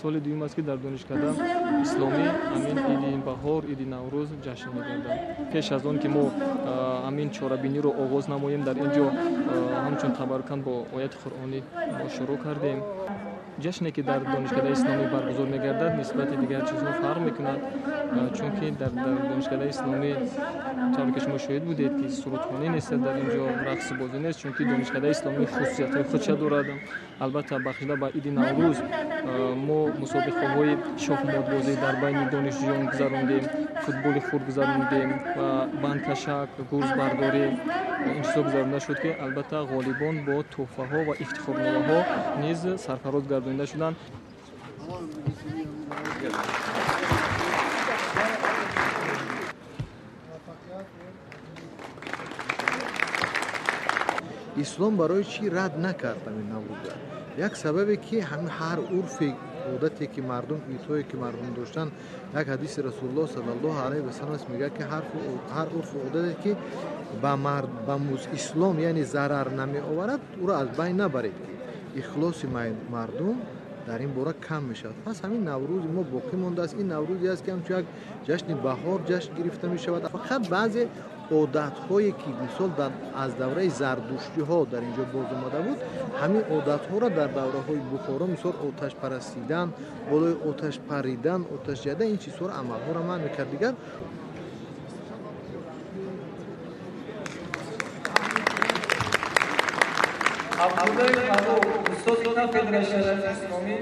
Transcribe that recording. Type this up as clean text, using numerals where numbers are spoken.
Соли дуюм аст, ки дар донишкада исломӣ ҳамин иди баҳор, иди Наврӯз ҷашн мегардад. Пеш аз он ки мо ҳамин чорабиниро оғоз намоем, дар ин ҷо ҳамчун табаррукан бо ояти қуръонӣ мо шурӯъ кардем. Ҷашне, ки дар донишкадаи исломӣ баргузор мегардад, нисбати дигар чизҳо фарқ мекунад, чунки дар донишкадаи исломӣ, тавре ки шумо шоҳид будед, ки сурудхонӣ нест дар ин ҷо, рақсу бозӣ нест, чунки донишкадаи исломӣ хусусиятҳои худша дорад. Албатта, бахшида ба иди Наврӯз мо мусобиқаҳои шоҳмотбозӣ дар байни донишҷӯён гузарондем, футболи хурд гузарондем ва бандкашак, гурзбардорӣ, ин чизҳо гузаронида шуд, ки албатта ғолибон бо тӯҳфаҳо ва ифтихорномаҳо низ сарфароз гардонида шуданд. Ислом барои чӣ рад накард ҳамин Наврӯза? Як сабабе, ки ҳамин ҳар урфе, одате, ки мардум, идҳое, ки мардум доштанд, як ҳадиси Расулуллоҳ саллаллоҳу алайҳи васаллам аст, мегӯяд, ки ҳар урфу одате, ки ба ислом, яъне зарар намеоварад, ӯро аз байн набаред, ки ихлоси мардум дар ин бора кам мешавад. Пас ҳамин Наврӯзи мо боқӣ мондааст. Ин Наврӯзе аст, ки ҳамчун як ҷашни баҳор ҷашн гирифта мешавад. Фақат баъзе одатҳое, ки мисол аз давраи зардуштиҳо дар ин ҷо боз омада буд, ҳамин одатҳоро дар давраҳои Бухоро, мисол оташ парастидан, болои оташ паридан, оташ ҷадан, ин чизҳоро, амалҳоро манъ мекард. Дигар Абдуллои Фаррух, устоди кафедраи шариати исломӣ.